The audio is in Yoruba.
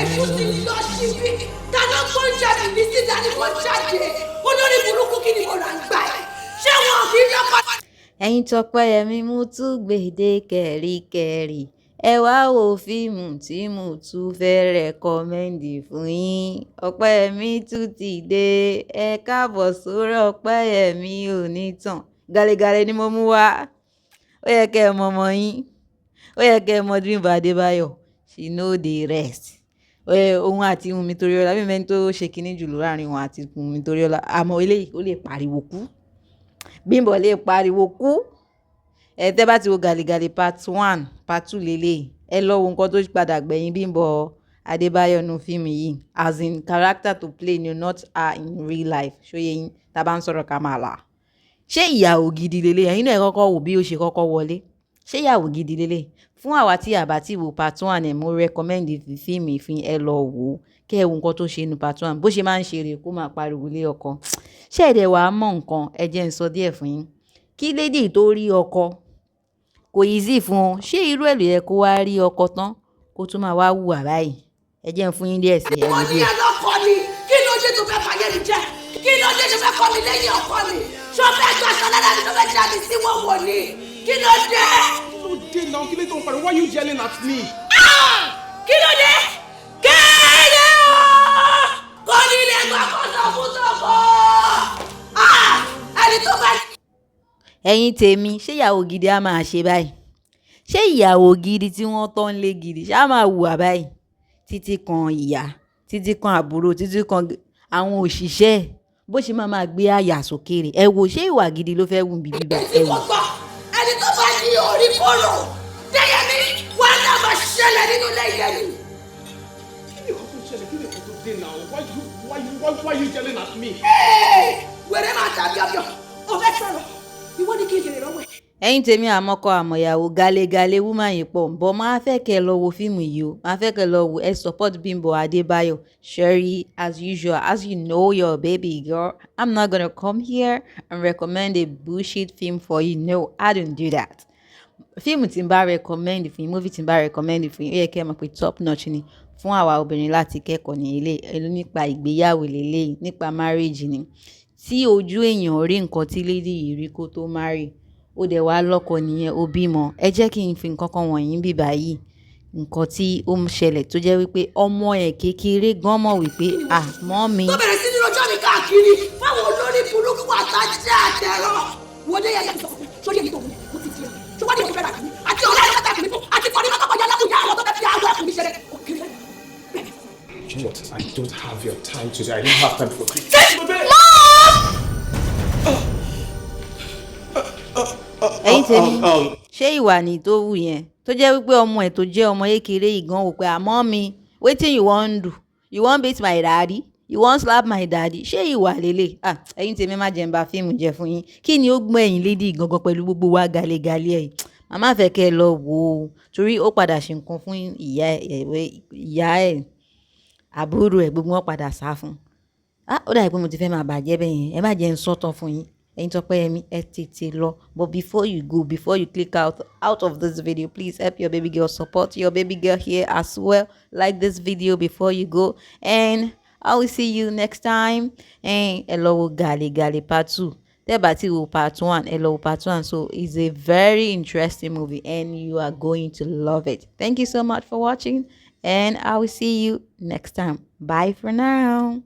Èṣù ti lọ síbí dáná kó jáde ní síta ni kó jáde. Olórí burúkú, kí ni mo rà ń gbà ẹ? Ṣé wọn kì í lọ́kọ́? Ẹ̀yin Tọ́pẹ́yẹmí, mo tún gbèdé kẹ̀ríkẹ̀rí. Ẹ wá wo fíìmù tí mo tún fẹ́ recommend fún yín. Ọpẹ́yẹmí tún ti dé. Ẹ káàbọ̀ sórí Ọpẹ́yẹmí Onítàn. Gàlégàlé ni mo mú wá. Ó yẹ kẹ́ ẹ mọ ọmọ yín, ó yẹ kẹ́ ẹ mọ Bímbọ́ Adébáyọ̀. She no dey rest. Òun àti Wunmi Toriola, bí mẹ́ni tó ṣe kinní jù láàrin òun àti Wunmi Toriola, àmọ́ eléyìí ó lè pariwo kú. Bímbọ́ lè pariwo kú. Ẹ tẹ́ bá ti wo Gàlégàlé part one, part two lélẹ́yìí, ẹ lọ wo nǹkan tó padà gbẹ̀yìn Bímbọ́ Adébáyọ̀ nínú fíìmù yìí, as in character to play ni, not her in real life. Ṣó yé yín? Tá a bá ń sọ̀rọ̀ ká máa là. Ṣé ìyàwó gidi lélẹ̀? Ẹ̀yin náà, ẹ kọ́kọ́ wò bí ó ṣe kọ́kọ́ wọlé. Ṣé ìyàwó gidi lélẹ̀? Fún àwa tí a bá ti wo part one ẹ̀, mo recommend fíìmù yìí, ẹ lọ wò ó, kẹ́ ẹ wo nǹkan tó ṣe nínú part one, bó ṣe máa ń ṣe rè, kó máa pariwo lé ọkọ. Ṣé ẹ dẹ̀ wàá mọ̀ nǹkan? Ẹ jẹ́ n sọ díẹ̀ fún yín. Kí lady tó rí ọkọ kò easy fún un. Ṣé irú ẹ̀ ló yẹ kó wá rí ọkọ tán, kó tún máa wá hùwà báyìí? Ẹ jẹ́ n fún yín díẹ̀ sí ẹ Mo wò ní díẹ̀. ẹ lọ́kọ ni. Kí ló dé tó fẹ́ fàyè mi jẹ́? Kí ló dé tó fẹ́ kọ́ mi lẹ́yìn ọkọ mi? Ṣó fẹ́ gbàṣọ lára mi? Tó fẹ́ já mi sí wọ́wọ́ ni? Kí ló dé? Kí ló dé now? Kí ló tó ń pariwo? Why you yelling at me? Kí ló dé? Kéde o, kò ní ilé gbọ́, kó sọ fún tọkọ ẹni tó bá. Ẹ̀yin tèmi, ṣé ìyàwó gidi á máa ṣe báyìí? Ṣé ìyàwó gidi tí wọ́n tọ́ ń lé gidi ṣá máa hùwà báyìí? Títí kan ìyá, títí kan àbúrò, títí kan àwọn òṣìṣẹ́, bó ṣe máa máa gbé àyà sókè rè. Ẹ wò, ṣé ìwà gidi ló fẹ́ wù bíbí bá? Tí Ẹ kò wò. gbọ́, ẹni tó bá ní orí kóró Déyẹmí, wàhálà máa ṣẹlẹ̀ nínú ilé yẹn ni. Kí ni nǹkan tó ṣẹlẹ̀? Kí ni nǹkan tó dé now? Why you yelling at me? Wèrè máa tàbí ọbẹ̀ ò fẹ́ sọ̀rọ̀, ìwọ ni kí n bèrè lọ́wọ́ ẹ̀. Ẹ̀yin tèmi, àmọ́kọ àmọ̀yàwó, gàlégàlé woman yìí pọ̀ bọ́. Máa fẹ́ kẹ́ ẹ lọ wo fíìmù yìí o. Máa fẹ́ kẹ́ ẹ lọ wo, ẹ support Bímbọ́ Adébáyọ̀. Sherry, as usual, as you know your baby girl, I'm not gonna come here and recommend a bullshit film for you. No, I don't do that. Fíìmù tí n bá recommend fún yín, movie tí n bá recommend fún yín, ó yẹ kẹ́ ẹ mọ̀ pé top notch ni. Fún àwa obìnrin láti kẹ́kọ̀ọ́ ní ilé nípa ìgbéyàwó lélẹ́yìí, nípa marriage ni. Tí ojú èèyàn rí nǹkan tí lady yìí rí kó tó marry, ó dẹ̀ wá lọ́kọ nìyẹn, ó bímọ. Ẹ jẹ́ kí n fi nǹkan kan wọ̀nyí bí báyìí, nǹkan tí ó ń ṣẹlẹ̀ tó jẹ́ wípé ọmọ ẹ̀ kékeré gan mọ̀ wípé, ah, mummy. Tó bẹ̀rẹ̀ sí ní rojọ́ mi káàkiri fáwọn olórí burúkú àtàjẹ́ àtẹ̀rọ. Wo dé yẹn sọ sórí èyí tó wù mo ti tiẹ̀ ṣùgbọ́n ní ìfẹ́ rà kìíní àti ọ̀rẹ́ ẹ̀rọ kàkiri fún àti kọ́ni kọ́kọ́ lábùjá àwọn tó fẹ́ fi àwọ̀ ẹ̀kún mi ṣeré òkèlè. You know what? I don't have your time today. I don't have time for this. Mom! Ẹ̀yin tèmi, ṣé ìwà ní tó wù yẹn, tó jẹ́ wípé ọmọ ẹ̀ tó jẹ́ ọmọ kékeré yìí gan wò pé, àmọ́ mi, wetin you wan do? You wan beat my daddy? You wan slap my daddy? Ṣé ìwà lélẹ̀? Ah, ẹ̀yin tèmi, má jẹ́ n bá fíìmù jẹ́ fún yín. Kí ni ó gbọ́n ẹ̀yin lady gangan pẹ̀lú gbogbo wa gàlégàlé ẹ̀? Màmá fẹ́ kẹ́ ẹ lọ wò ó, torí ó padà ṣe nǹkan fún ìyá ẹ̀, ìyá ẹ̀, àbúrò ẹ̀, gbogbo wọn padà sá fún un. Ah, ó dàbí pé mo ti fẹ́ máa bàjẹ́ bẹ́ẹ̀ yẹn. Ẹ má jẹ́ n sọ́tàn fún yín. Ẹ̀yin Tọ́pẹ́yẹmí, ẹ tètè lọ. But before you go, before you click out of this video, please help your baby girl, support your baby girl here as well. Like this video before you go, and I will see you next time. Ẹ lọ wo Gàlè Gàlè part two. Tẹ́ bá ti wo part one, ẹ lọ wo part one. So it's a very interesting movie and you are going to love it. Thank you so much for watching and I will see you next time. Bye for now.